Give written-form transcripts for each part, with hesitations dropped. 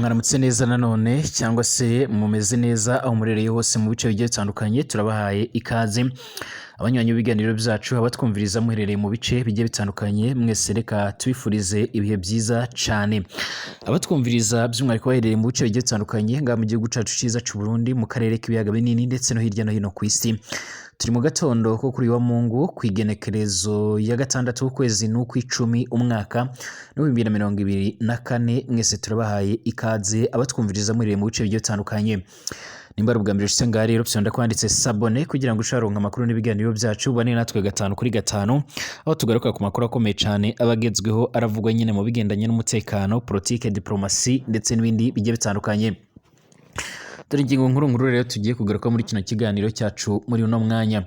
Mwaramutse neza nanone cyangwa se mumeze neza aho murereye hose mu bice bigiye bitandukanye, turabahaye ikaze. Abanywanyi b'ibiganiro byacu, abatwumviriza muherereye mu bice bigiye bitandukanye, mwese reka tubifurize ibihe byiza cyane. Abatwumviriza by'umwihariko baherereye mu bice bigiye bitandukanye ngaha mu gihugu cyacu cyiza cy'u Burundi, mu karere k'ibiyaga binini ndetse no hirya no hino ku isi. Turi mu gatondo ko kuri wa Mungu ku igenekerezo ya gatandatu w'ukwezi n'ukw'icumi umwaka w'2024, mwese turabahaye ikaze abatwumviriza muherereye mu bice bigiye bitandukanye. Nimba ari ubwa mbere ushitse ngaha rero, fyonda kwanditse s'abonner kugira ngo usharonka amakuru n'ibiganiro byacu, ubane natwe gatanu kuri gatanu, aho tugaruka ku makuru akomeye cyane aba agezweho aravugwa nyine mu bigendanye n'umutekano, politike, diplomasi ndetse n'ibindi bigiye bitandukanye. Dore ingingo nkuru nkuru rero tugiye kugaruka muri kino kiganiro cyacu muri uno mwanya.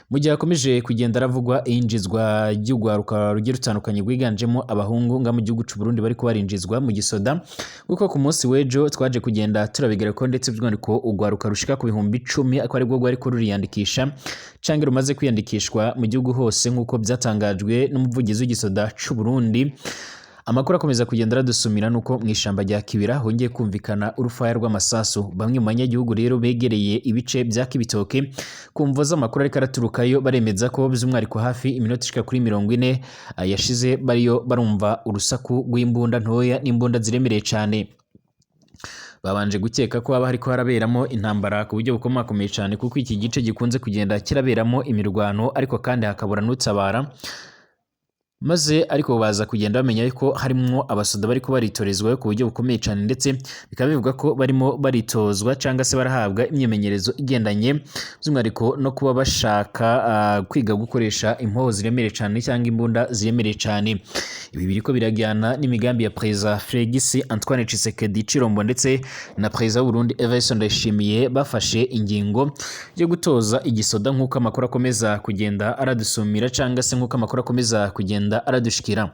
Mu gihe hakomeje kugenda haravugwa iyinjizwa ry'urwaruka rugiye rutandukanye rwiganjemo abahungu nga mu gihugu cy'u Burundi bariko barinjizwa mu gisoda, kuko ku munsi w'ejo twaje kugenda turabigarako, ndetse by'umwihariko urwaruka rushika ku 10,000 akaba aribwo rwariko ruriyandikisha canke rumaze kwiyandikishwa mu gihugu hose, nk'uko byatangajwe n'umuvugizi w'igisoda c'u Burundi. Amakuru akomeza kugenda aradusumira nuko mu ishamba rya Kibira hongeye kumvikana urufaya rw'amasasu. Bamwe mu banyagihugu rero begereye ibice bya Kibitoke, ku mvo z'amakuru ariko araturukayo, baremeza ko by'umwihariko hafi iminota ishika kuri 40 yashize bariyo barumva urusaku rw'imbunda ntoya n'imbunda ziremereye cyane. Babanje gukeka ko haba hariko haraberamo intambara ku buryo bukomakomeye cyane, kuko iki gice gikunze kugenda kiraberamo imirwano ariko kandi hakabura n'utabara maze, ariko baza kugenda bamenya ko harimwo abasoda bariko baritorezwa ku buryo bukomeye cyane, ndetse bikaba bivuga ko barimo baritozwa cyangwa se barahabwa imyimenyerezo igendanye by'umwihariko no kuba bashaka kwiga gukoresha impoho ziremereye cyane cyangwa imbunda ziremereye cyane. Ibi biriko birajyana n'imigambi ya Perezida Félix Antoine Tshisekedi Tshilombo ndetse na Perezida w'u Burundi Evariste Ndayishimiye, bafashe ingingo yo gutoza igisoda, nk'uko amakuru akomeza kugenda aradusumira cyangwa se nk'uko amakuru akomeza kugenda aradushikira.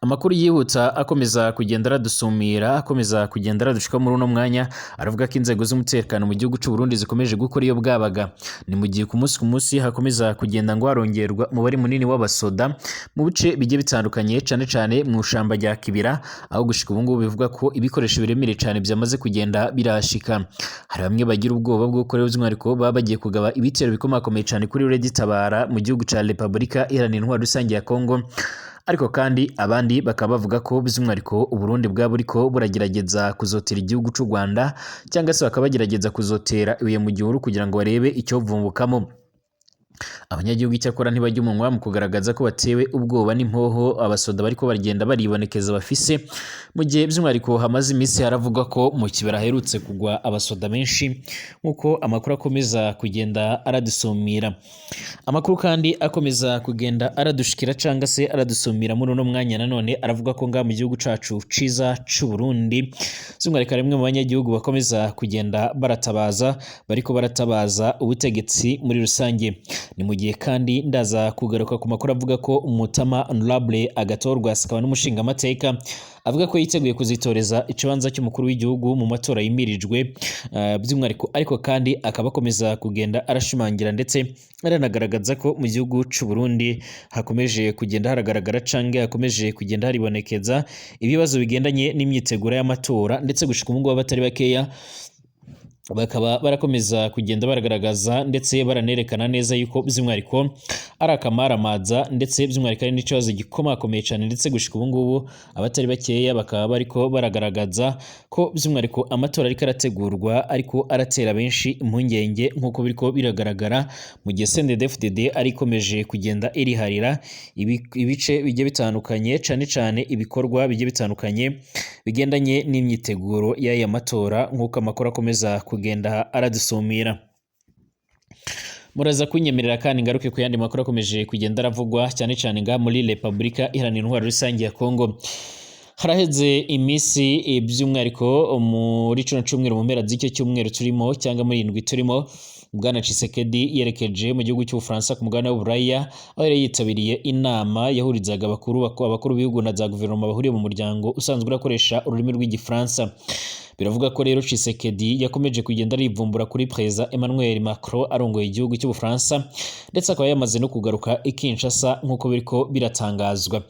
Amakuru yihuta akomeza kugenda aradusumira, akomeza kugenda aradushika muri uno mwanya, aravuga ko inzego z'umutekano mu gihugu cy'u Burundi zikomeje gukora iyo bwabaga. Ni mu gihe ku munsi ku munsi hakomeza kugenda ngo harongerwa umubare munini w'abasoda mu bice bigiye bitandukanye, cyane cyane mu ishamba rya Kibira, aho gushika ubu ngubu bivuga ko ibikoresho biremereye cyane byamaze kugenda birashika. Hari bamwe bagira ubwoba bw'uko rero by'umwihariko baba bagiye kugaba ibitero bikomakomeye cyane kuri Red Tabara mu gihugu ca Repubulika Iharanira Intwaro Rusange ya Kongo, ariko kandi abandi bakaba bavuga ko by'umwihariko Uburundi bwaba buriko buragerageza kuzotera igihugu cy'u Rwanda, cyangwa se bakaba bagerageza kuzotera ibuye mu gihuru kugira ngo barebe icyo vumbukamo. Abanyagihugu icyakora ntibajya umunwa mu kugaragaza ko batewe ubwoba n'impoho abasoda bariko baragenda baribonekeza bafise, mu gihe by'umwihariko hamaze iminsi haravugwa ko mu Kibera haherutse kugwa abasoda benshi, nk'uko amakuru akomeza kugenda aradusumira. Amakuru kandi akomeza kugenda aradushikira cyangwa se aradusumira muri uno mwanya nanone aravuga ko ngaha mu gihugu cacu ciza c'u Burundi, by'umwihariko rimwe mu banyagihugu bakomeza kugenda baratabaza, bariko baratabaza ubutegetsi muri rusange. Ni mu gihe kandi ndaza kugaruka ku makuru avuga ko Umutama Honorable Agathon Rwasa, akaba n'umushingamateka, avuga ko yiteguye kuzitoreza ikibanza cy'umukuru w'igihugu mu matora yimirijwe, by'umwihariko, ariko kandi akaba akomeza kugenda arashimangira ndetse aranagaragaza ko mu gihugu cy'u Burundi hakomeje kugenda haragaragara canke hakomeje kugenda haribonekeza ibibazo bigendanye n'imyiteguro y'amatora, ndetse gushika ubu ngubu abatari bakeya bakaba barakomeza kugenda baragaragaza ndetse baranerekana neza yuko by'umwihariko ari akamaramaza, ndetse by'umwihariko ari n'ikibazo gikomakomeye cyane, ndetse gushika ubu ngubu abatari bakeya bakaba bariko baragaragaza ko by'umwihariko amatora ariko arategurwa ariko aratera benshi impungenge, nk'uko biriko biragaragara mu gihe CNDD-FDD ari ikomeje kugenda iriharira ibice bigiye bitandukanye, cane cane ibikorwa bigiye bitandukanye bigendanye n'imyiteguro y'aya matora, nk'uko amakuru akomeza kugenda aradusumira. Muraza kunyemerera kandi ngaruke ku yandi makuru akomeje kugenda aravugwa cyane cyane ngaha muri Repubulika Iharanira Intwaro Rusange ya Kongo. Haraheze iminsi, by'umwihariko muri kino cyumweru, mu mpera z'icyo cyumweru turimo cyangwa muri indwi turimo, Bwana Tshisekedi yerekeje mu gihugu cy'Ubufaransa ku mugabane w'Uburaya, aho yari yitabiriye inama yahurizaga abakuru b'ibihugu na za guverinoma bahuriye mu muryango usanzwe urakoresha ururimi rw'Igifaransa. Biravuga ko rero Tshisekedi yakomeje kugenda arivumbura kuri Perezida Emmanuel Macron arongoye igihugu cy'Ubufaransa, ndetse akaba yamaze no kugaruka i Kinshasa nk'uko biriko biratangazwa.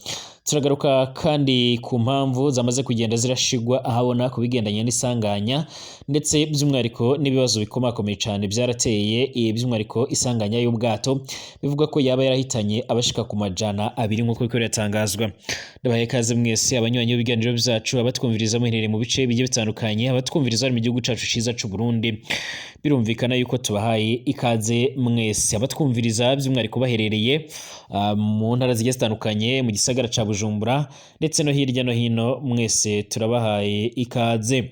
Turagaruka kandi ku mpamvu zamaze kugenda zirashigwa ahabona ku bigendanye n'isanganya, ndetse by'umwihariko n'ibibazo bikomakomeye cyane byarateye by'umwihariko isanganya y'ubwato bivugwa ko yaba yarahitanye abashika ku 200 nk'uko biriko biratangazwa. Ndabahaye ikaze mwese abanywanyi b'ibiganiro byacu, abatwumviriza muherereye mu bice bigiye bitandukanye, abatwumviriza bari mu gihugu cacu ciza c'u Burundi. Birumvikana yuko tubahaye ikaze mwese abatwumviriza by'umwihariko baherereye mu ntara zigiye zitandukanye, mu gisagara ca Bujumbura ndetse no hirya no hino, mwese turabahaye ikaze.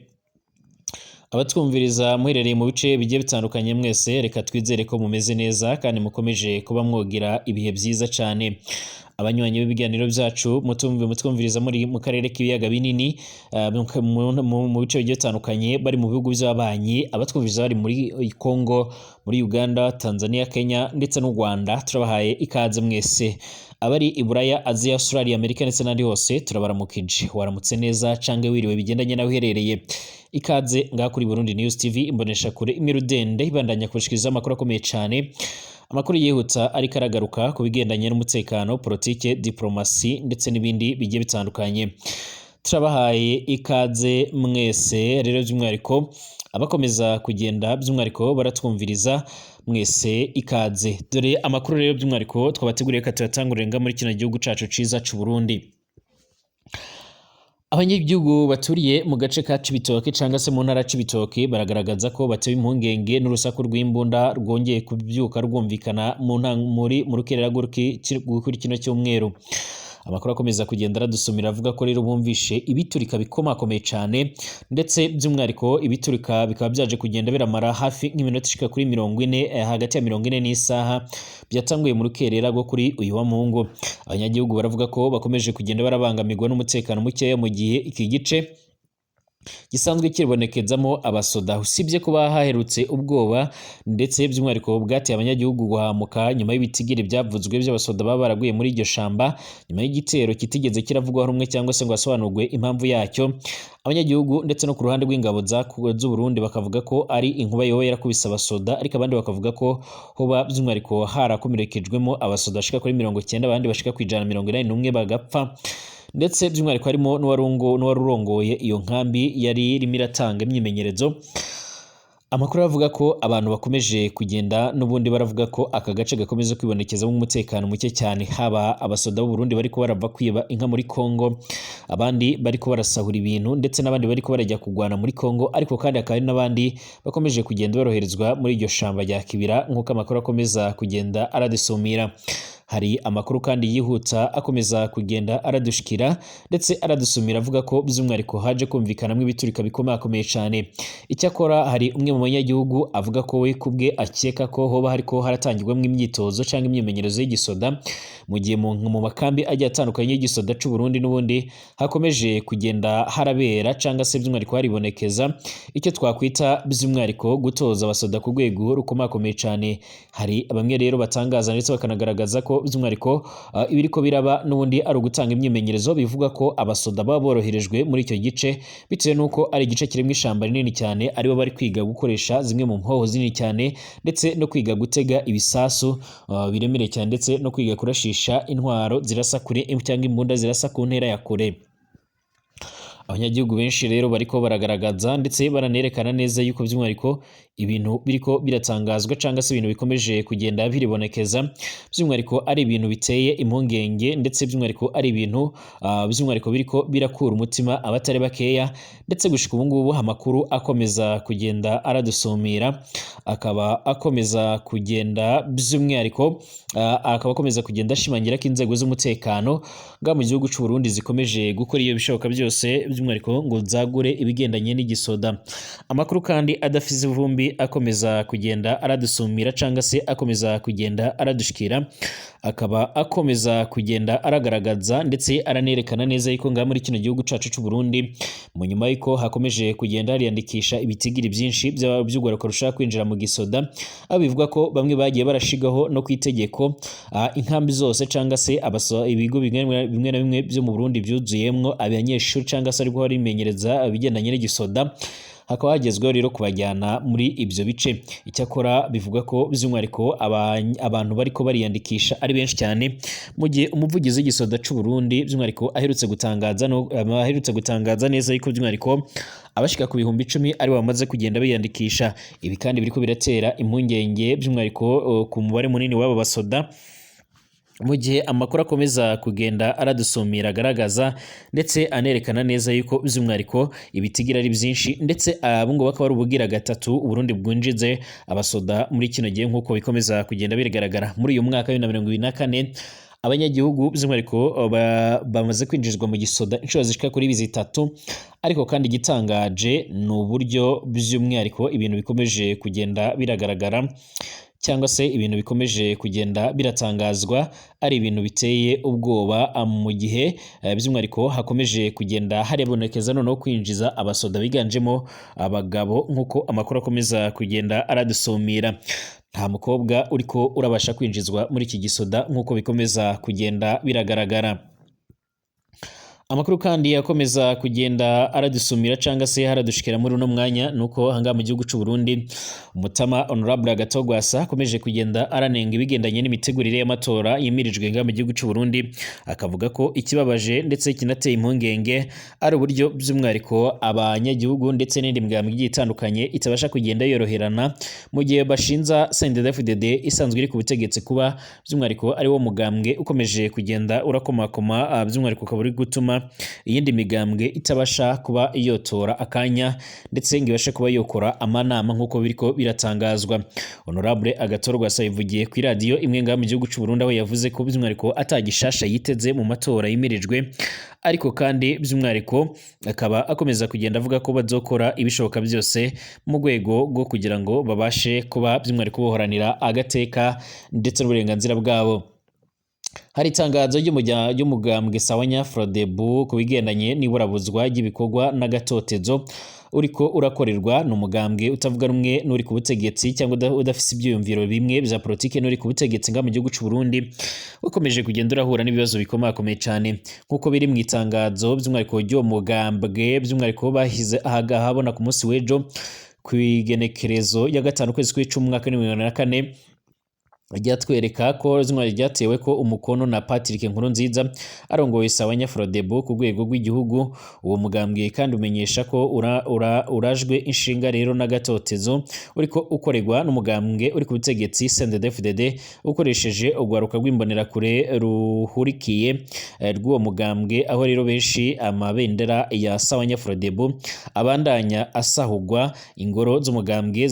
Abatwumviriza muherereye mu bice bigiye bitandukanye mwese, reka twizere ko mumeze neza kandi mukomeje kuba mwogira ibihe byiza cyane. Abanywanyi b'ibiganiro byacu mutumve mutwumviriza muri mu karere k'ibiyaga binini, mu bice bigiye bitandukanye, bari mu bihugu by'ababanyi, abatwumviriza bari muri Congo, muri Uganda, Tanzania, Kenya ndetse n'u Rwanda, turabahaye ikaze mwese. Abari i Buraya, Aziya, Australia, Amerika ndetse n'ahandi hose turabaramukije. Waramutse neza cange wiriwe bigendanye nawe uherereye. Ikaze ngaha kuri Burundi News TV, imbonesha kure imwe rudende ibandanya kubashikiriza amakuru akomeye cyane, amakuru yihuta ariko aragaruka ku bigendanye n'umutekano, politike, diplomasi ndetse n'ibindi bigiye bitandukanye. Turabahaye ikaze mwese rero, by'umwihariko abakomeza kugenda by'umwihariko baratwumviriza mwese ikaze. Dore amakuru rero by'umwihariko twabateguriye, reka tuyatangurire nga muri kino gihugu cacu ciza c'u Burundi. Abanyagihugu baturiye mu gace ka Cibitoke cangwa se mu ntara Cibitoke baragaragaza ko batewe impungenge n'urusaku rw'imbunda rwongeye kubyuka rwumvikana muri mu rukerera kuri kino cyumweru. Amakuru akomeza kugenda aradusumira avuga ko rero bumvishe ibiturika bikomakomeye cyane, ndetse by'umwihariko ibiturika bikaba byaje kugenda biramara hafi nk'iminota ishika kuri 40, hagati ya 40 n'isaha, byatanguye mu rukerera rwo kuri uyu wa Mungu. Abanyagihugu baravuga ko bakomeje kugenda barabangamirwa n'umutekano mukeya mu gihe iki gice gisanzwe kibonekezamo abasoda. Usibye kuba haherutse ubwoba ndetse by'umwihariko bwateye abanyagihugu guhamuka nyuma y'ibitigiri byavuzwe by'abasoda baba baraguye muri iryo shamba nyuma y'igitero kitigeze kiravugwaho rumwe cyangwa se ngo hasobanurwe impamvu yacyo, abanyagihugu ndetse no ku ruhande rw'ingabo z'u Burundi bakavuga ko ari inkuba yoba yarakubise abasoda, ariko abandi bakavuga ko hoba by'umwihariko harakomerekejwemo abasoda bashika kuri 90, abandi bashika ku 181 bagapfa, ndetse by'umwihariko harimo n'uwarurongoye iyo nkambi yari irimo iratanga imyimenyerezo. Amakuru avuga ko abantu bakomeje kugenda n'ubundi baravuga ko aka gace gakomeza kwibonekezamo umutekano muke cyane, haba abasoda b'u Burundi bariko barava kwiba inka muri Congo, abandi bariko barasahura ibintu ndetse n'abandi bariko barajya kugwana muri Congo, ariko kandi hakaba hari n'abandi bakomeje kugenda baroherezwa muri iryo shamba rya Kibira nk'uko amakuru akomeza kugenda aradusumira. Hari amakuru kandi yihuta akomeza kugenda aradushikira ndetse aradusumira avuga ko by'umwihariko haje kumvikanamwo ibiturika bikomakomeye cyane. Icyakora hari umwe mu banyagihugu avuga ko we kubwe akeka ko hoba hariko haratangirwamwo imyitozo cyangwa imyimenyerezo y'igisoda, mu gihe mu makambi agiye atandukanye y'igisoda c'u Burundi n'ubundi hakomeje kugenda harabera cyangwa se by'umwihariko haribonekeza icyo twakwita by'umwihariko gutoza abasoda ku rwego rukomakomeye cyane. Hari bamwe rero batangaza ndetse bakanagaragaza ko by'umwihariko ibiriko biraba n'ubundi ari ugutanga imyimenyerezo, bivuga ko abasoda baba boroherejwe muri icyo gice bitewe n'uko ari igice kirimo ishamba rinini cyane, aribo bari kwiga gukoresha zimwe mu mpoho zinini cyane ndetse no kwiga gutega ibisasu biremereye cyane, ndetse no kwiga kurashisha intwaro zirasa kure cyangwa imbunda zirasa ku ntera ya kure. Abanyagihugu benshi rero bariko baragaragaza ndetse baranerekana neza yuko by'umwihariko ibintu biriko biratangazwa cyangwa se ibintu bikomeje kugenda biribonekeza by'umwihariko ari ibintu biteye impungenge, ndetse by'umwihariko ari ibintu by'umwihariko biriko birakura umutima abatari bakeya, ndetse gushika ubu ngubu amakuru akomeza kugenda aradusumira akaba akomeza kugenda by'umwihariko akaba akomeza kugenda ashimangira ko inzego z'umutekano ngaha mu gihugu c'u Burundi zikomeje gukora iyo bishoboka byose by'umwihariko ngo zagure ibigendanye n'igisoda. Amakuru kandi adafise ivumbi akomeza kugenda aradusumira cyangwa se akomeza kugenda aradushikira, akaba akomeza kugenda aragaragaza ndetse aranerekana neza yuko ngaha muri kino gihugu cacu c'u Burundi mu nyuma yuko hakomeje kugenda hariyandikisha ibitigiri byinshi by'urwaruka rushaka kwinjira mu gisoda, aho bivuga ko bamwe bagiye barashigaho no ku itegeko inkambi zose cyangwa se ibigo bimwe na bimwe byo mu Burundi byuzuyemwo abanyeshuri cyangwa se ariko barimenyereza ibigendanye n'igisoda. Hakaba hagezweho rero kubajyana muri ibyo bice. Icyakora bivuga ko by'umwihariko abantu bariko bariyandikisha ari benshi cyane, mu gihe umuvugizi w'igisoda c'u Burundi by'umwihariko aherutse gutangaza no, aherutse gutangaza neza yuko by'umwihariko abashika ku 10,000 ari bamaze kugenda biyandikisha. Ibi kandi biriko biratera impungenge by'umwihariko ku mubare munini w'aba basoda, mu gihe amakuru akomeza kugenda aradusumira agaragaza ndetse anerekana neza yuko by'umwihariko ibitigira ari byinshi, ndetse abo ngo bakaba ari ubugira gatatu Uburundi bwinjize abasoda muri kino gihe, nk'uko bikomeza kugenda bigaragara muri uyu mwaka wa 2024. Abanyagihugu by'umwihariko bamaze kwinjizwa mu gisoda inshuro zishika kuri zitatu. Ariko kandi igitangaje ni uburyo by'umwihariko ibintu bikomeje kugenda biragaragara, cyangwa se ibintu bikomeje kugenda biratangazwa ari ibintu biteye ubwoba, mu gihe by'umwihariko hakomeje kugenda haribonekeza noneho kwinjiza abasoda biganjemo abagabo, nk'uko amakuru akomeza kugenda aradusumira. Nta mukobwa uriko urabasha kwinjizwa muri iki gisoda, nk'uko bikomeza kugenda biragaragara. Amakuru kandi akomeza kugenda aradusumira cyangwa se haradushikira muri uno mwanya nuko ahangaha mu gihugu c'u Burundi Umutama Honorable Agathon Rwasa akomeje kugenda aranenga ibigendanye n'imitegurire y'amatora yimirijwe ngaha mu gihugu c'u Burundi, akavuga ko ikibabaje ndetse kinateye impungenge ari uburyo by'umwihariko abanyagihugu ndetse n'indi migambwe igiye itandukanye itabasha kugenda yoroherana, mu gihe bashinza CNDD-FDD isanzwe iri ku butegetsi kuba by'umwihariko ari wo mugambwe ukomeje kugenda urakomakoma, by'umwihariko ukaba uri gutuma iyindi migambwe itabasha kuba yotora akanya ndetse ngo ibashe kuba yokora amanama, nk'uko biriko biratangazwa. Honorable Agathon Rwasa yivugiye ku iradiyo imwe ngaha mu gihugu c'u Burundi, aho yavuze ko by'umwihariko atagishasha yiteze mu matora yimirijwe, ariko kandi by'umwihariko akaba akomeza kugenda avuga ko bazokora ibishoboka byose mu rwego rwo kugira ngo babashe kuba by'umwihariko bohoranira agateka ndetse n'uburenganzira bwabo. Hari itangazo ry'umugambwe Sawanya Frodebu ku bigendanye n'iburabuzwa ry'ibikorwa n'agatotezo uriko urakorerwa n'umugambwe utavuga rumwe n'uri ku butegetsi, cyangwa udafise ibyiyumviro bimwe bya politike n'uri ku butegetsi nga mu gihugu c'u Burundi, ukomeje kugenda urahura n'ibibazo bikomakomeye cyane, nk'uko biri mu itangazo by'umwihariko ry'uwo mugambwe by'umwihariko bahize ahabona ku munsi w'ejo ku igenekerezo ya 5 kwezi kw'icumi umwaka w'ibihumbi bibiri na kane, ryatwereka ko ryatewe ko umukono na Patrick Nkurunziza arongoye Sawanya Frodebu ku rwego rw'igihugu. Uwo mugambwe kandi umenyesha ko urajwe inshinga rero n'agatotezo uriko ukorerwa n'umugambwe uri ku butegetsi CNDD-FDD ukoresheje urwaruka rw'imbonerakure ruhurikiye rw'uwo mugambwe, aho rero benshi amabendera ya Sawanya Frodebu abandanya asahugwa, ingoro z'umugambwe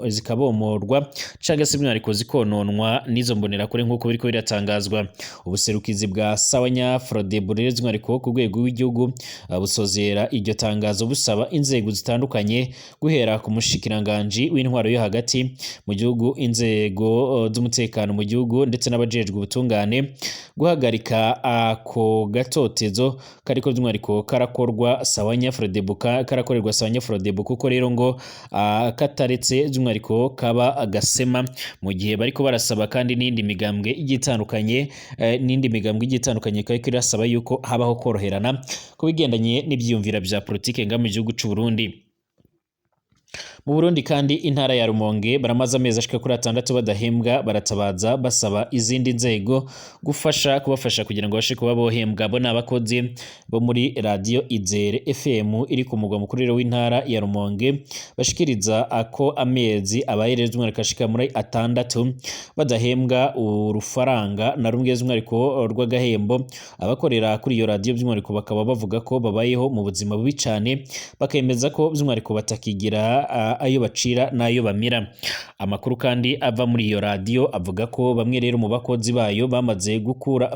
zikabomorwa cyangwa se by'umwihariko zikononwa n'izo mbonerakure, nk'uko biriko biratangazwa. Ubuserukizi bwa Sawanya Frodebu rero by'umwihariko ku rwego rw'igihugu busozera iryo tangazo busaba inzego zitandukanye, guhera ku mushikiranganji w'intwaro yo hagati mu gihugu, inzego z'umutekano mu gihugu ndetse n'abajejwe ubutungane, guhagarika ako gatotezo kariko by'umwihariko karakorwa Sawanya Frodebu, karakorerwa Sawanya Frodebu, kuko rero ngo kataretse by'umwihariko kaba agasema, mu gihe bariko barasaba kandi n'indi migambwe igiye itandukanye, n'indi migambwe igiye itandukanye ikaba iriko irasaba yuko habaho koroherana ku bigendanye n'ivyiyumviro vya politike nga mu gihugu c'u Burundi. Mu Burundi kandi intara ya Rumonge baramaze amezi ashika kuri 6 badahembwa, baratabaza basaba izindi nzego gufasha kubafasha kugira ngo bashe kuba bohembwa. Bo n'abakozi bo muri radio Izere FM iri ku mugwa mukuru w'intara ya Rumonge, bashikiriza ko amezi abaye rero by'umwihariko ashika muri 6 badahembwa urufaranga na rumwe by'umwihariko rw'agahembo. Abakorera kuri iyo radio by'umwihariko bakaba bavuga ko babayeho mu buzima bubi cane, bakemeza ko by'umwihariko batakigira ayo bacira n'ayo bamira. Amakuru kandi ava muri iyo radio avuga ko bamwe rero mu bakozi bayo bamaze gukura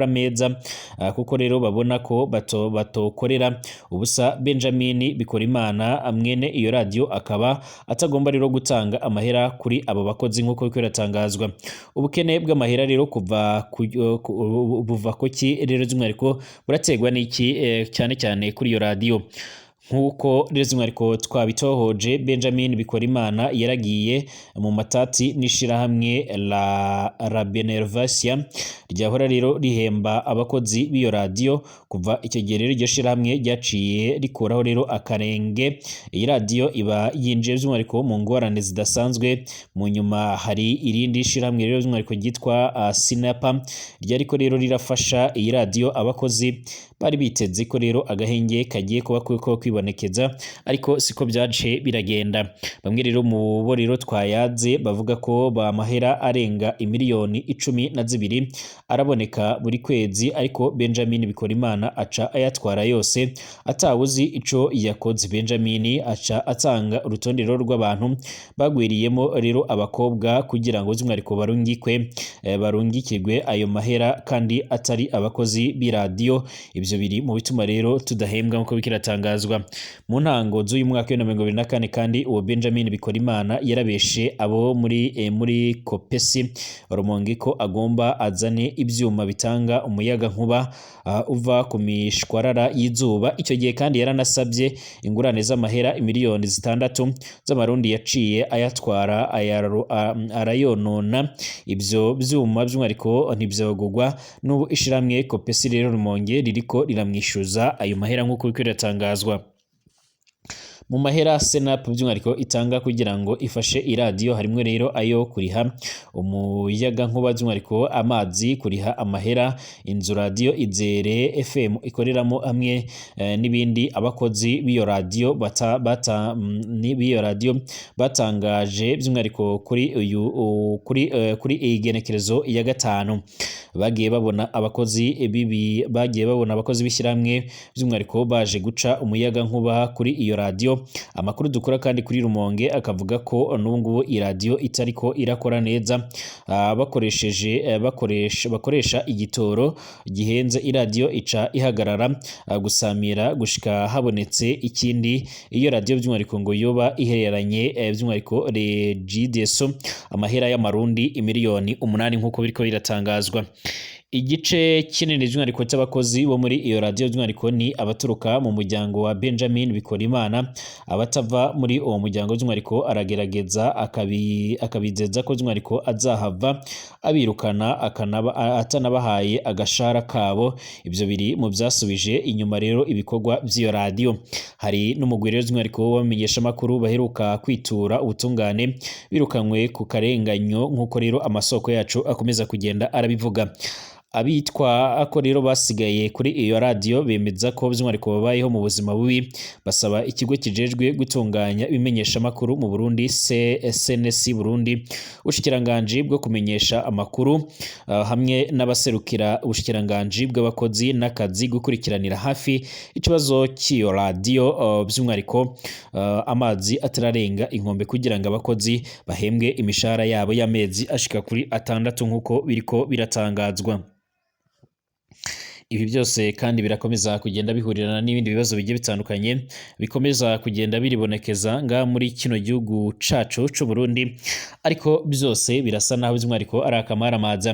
meza, kuko rero babona ko batokorera ubusa. Benjamin Bikorimana mwene iyo radio akaba atagomba rero gutanga amahera kuri abo bakozi, nk'uko biriko biratangazwa. Ubukene bw'amahera rero buva kuki rero by'umwihariko buraterwa n'iki, cyane cyane kuri iyo radio. Nk'uko rero by'umwihariko twabitohoje, Benjamin Bikorimana yaragiye mu matati n'ishirahamwe la Benevolencia ryahora rero rihemba abakozi b'iyo radiyo. Kuva icyo gihe rero, iryo shirahamwe ryaciye rikuraho rero akarenge, iyi radiyo iba yinjiye by'umwihariko mu ngorane zidasanzwe. Mu nyuma hari irindi shirahamwe rero by'umwihariko ryitwa Sinapa ryariko rero rirafasha iyi radiyo. Abakozi bari biteze ko rero agahenge kagiye kuba ko kwibonekeza, ariko siko byaje biragenda. Bamwe rero mu bo rero twayaze bavuga ko bamahera arenga imiliyoni 12 araboneka buri kwezi, ariko Benjamin Bikorimana aca ayatwara yose atawuzi ico yakoze. Benjamin aca atanga urutonde rero rw'abantu bagwiriyemo rero abakobwa kugira ngo by'umwihariko barungikirwe ayo mahera kandi atari abakozi b'iradiyo. Ibyo biri mu bituma rero tudahembwa, nk'uko bikiratangazwa. Mu ntango z'uyu mwaka wa 2024 kandi, uwo Benjamin Bikorimana yarabeshe abo muri Kopesi Rumonge ko agomba azane ibyuma bitanga umuyaga nkuba uva ku mishwarara y'izuba. Icyo gihe kandi yaranasabye ingurane z'amahera imiliyoni 6 z'amarundi, yaciye ayatwara arayonona. Ibyo byuma by'umwihariko ntibyogugwa. N'ubu ishiramwe Kopesi rero Rumonge ririko riramwishyuza ayo mahera, nk'uko biriko biratangazwa. Mu mahera Senap by'umwihariko itanga kugira ngo ifashe iradiyo harimwo rero ayo kuriha umuyaga nkuba, by'umwihariko amazi, kuriha amahera inzu radiyo Izere FM ikoreramo, hamwe n'ibindi. Abakozi b'iyo radiyo bata, bata, mm, ni- b'iyo radiyo batangaje by'umwihariko kuri uyu u- kuri eh, kuri iyi genekerezo ya gatanu bagiye babona abakozi b'ishyirahamwe by'umwihariko baje guca umuyaga nkuba kuri iyo radiyo. Amakuru dukora kandi kuri Rumonge akavuga ko n'ubu ngubu iyi radiyo itariko irakora neza, bakoresheje eh, bakoresha bakoresha igitoro gihenze, iradiyo ica ihagarara gusamira gushika habonetse ikindi. Iyo radiyo by'umwihariko ngo yoba ihereranye by'umwihariko Regideso amahera y'amarundi imiliyoni 8, nk'uko biriko biratangazwa. Igice kinini by'umwihariko cy'abakozi bo muri iyo radiyo by'umwihariko ni abaturuka mu muryango wa Benjamin Bikorimana. Abatava muri uwo muryango by'umwihariko aragerageza akabizeza ko by'umwihariko azahava abirukana akanaba atanabahaye agashahara kabo. Ibyo biri mu byasubije inyuma rero ibikorwa by'iyo radiyo. Hari n'umugwi rero by'umwihariko w'abamenyeshamakuru baheruka kwitura ubutungane birukanywe ku karenganyo, nk'uko rero amasoko yacu akomeza kugenda arabivuga. Abitwa ko rero basigaye kuri iyo radiyo bemeza ko by'umwihariko babayeho mu buzima bubi. Basaba ikigo kijejwe gutunganya ibimenyeshamakuru mu Burundi, CNC Burundi, ubushikiranganji bwo kumenyesha amakuru hamwe n'abaserukira ubushikiranganji bw'abakozi n'akazi gukurikiranira hafi ikibazo cy'iyo radiyo, by'umwihariko amazi atararenga inkombe, kugira ngo abakozi bahembwe imishahara yabo y'amezi ashika kuri 6, nk'uko biriko biratangazwa. Ibi byose kandi birakomeza kugenda bihurirana n'ibindi bibazo bigiye bitandukanye bikomeza kugenda biribonekeza nga muri kino gihugu cacu c'u Burundi, ariko byose birasa naho by'umwihariko ari akamaramaza.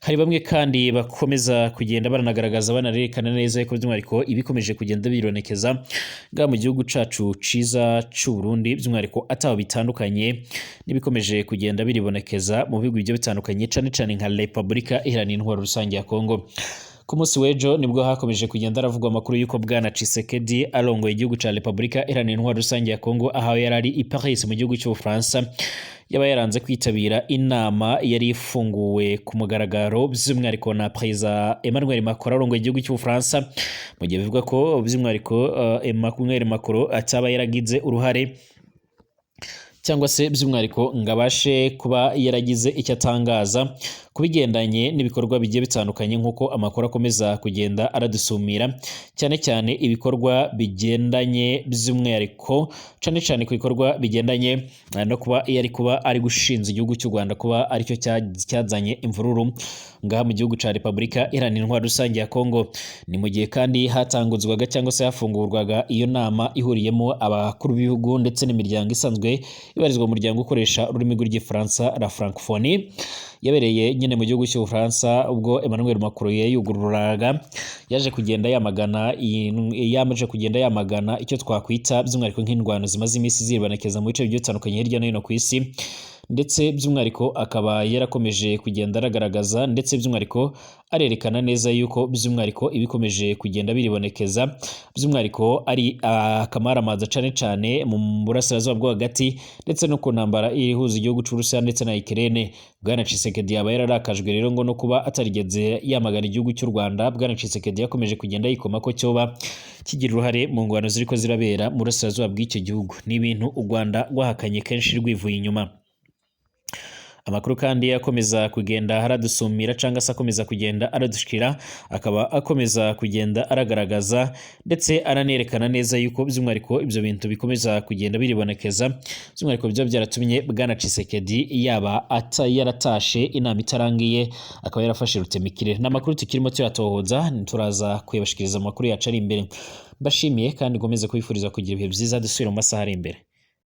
Hari bamwe kandi bakomeza kugenda baranagaragaza, banarerekana neza ko by'umwihariko ibikomeje kugenda biribonekeza nga mu gihugu cacu ciza c'u Burundi by'umwihariko ataho bitandukanye n'ibikomeje kugenda biribonekeza mu bihugu bigiye bitandukanye, cane cane nka Repubulika Iharanira Intwaro Rusange ya Kongo. Ku munsi w'ejo nibwo hakomeje kugenda haravugwa amakuru y'uko Bwana Tshisekedi arongoye igihugu ca Repubulika Iharanira Intwaro Rusange ya Kongo, aho yari ari i Paris mu gihugu cy'Ubufaransa, yaba yaranze kwitabira inama yari ifunguwe ku mugaragaro by'umwihariko na Perezida Emmanuel Macron arongoye igihugu cy'Ubufaransa, mu gihe bivugwa ko by'umwihariko Emmanuel Macron ataba yaragize uruhare cyangwa se by'umwihariko ngo abashe kuba yaragize icyo atangaza ku bigendanye n'ibikorwa bigiye bitandukanye, nk'uko amakuru akomeza kugenda aradusumira, cyane cyane ibikorwa bigendanye by'umwihariko, cyane cyane ku bikorwa bigendanye no kuba yari kuba ari gushinza igihugu cy'u Rwanda kuba aricyo cyazanye imvururu ngaha mu gihugu ca Repubulika Iharanira Intwaro Rusange ya Kongo. Ni mu gihe kandi hatanguzwaga cyangwa se hafungurwaga iyo nama ihuriyemo abakuru b'ibihugu ndetse n'imiryango isanzwe ibarizwa mu muryango ukoresha ururimi rw'igifaransa, la Francophonie. yabereye nyine mu gihugu cy'Ubufaransa ubwo Emmanuel Macron yayugururaga, yaje kugenda yamagana yamaje kugenda yamagana icyo twakwita by'umwihariko nk'indwano zimaze iminsi zibonekeza mu bice bigiye bitandukanye hirya no hino ku isi, ndetse by'umwihariko akaba yarakomeje kugenda aragaragaza, ndetse by'umwihariko arerekana neza yuko by'umwihariko ibikomeje kugenda biribonekeza by'umwihariko ari akamaramaza cane cane mu burasirazuba bwo hagati, ndetse no ku ntambara ihuza igihugu cy'Uburusiya ndetse na Ukraine. Bwana Tshisekedi yaba yararakajwe rero ngo no kuba atarigeze yamagana igihugu cy'u Rwanda. Bwana Tshisekedi yakomeje kugenda yikoma ko cyoba kigira uruhare mu ngwano ziriko zirabera mu burasirazuba bw'icyo gihugu. Ni ibintu u Rwanda rwahakanye kenshi rwivuye inyuma. Amakuru kandi akomeza kugenda aradusumira cyangwa se akomeza kugenda aradushikira, akaba akomeza kugenda aragaragaza ndetse aranerekana neza yuko by'umwihariko ibyo bintu bikomeza kugenda biribonekeza, by'umwihariko byaba byaratumye Bwana Tshisekedi yaba yaratashe inama itarangiye, akaba yarafashe rutemikire. Ni amakuru tukirimo tuyatohoza, turaza kuyabashikiriza amakuru yacu ari imbere. Mbashimiye kandi nkomeze kubifuriza kugira ibihe byiza, dusubire mu masaha ari imbere.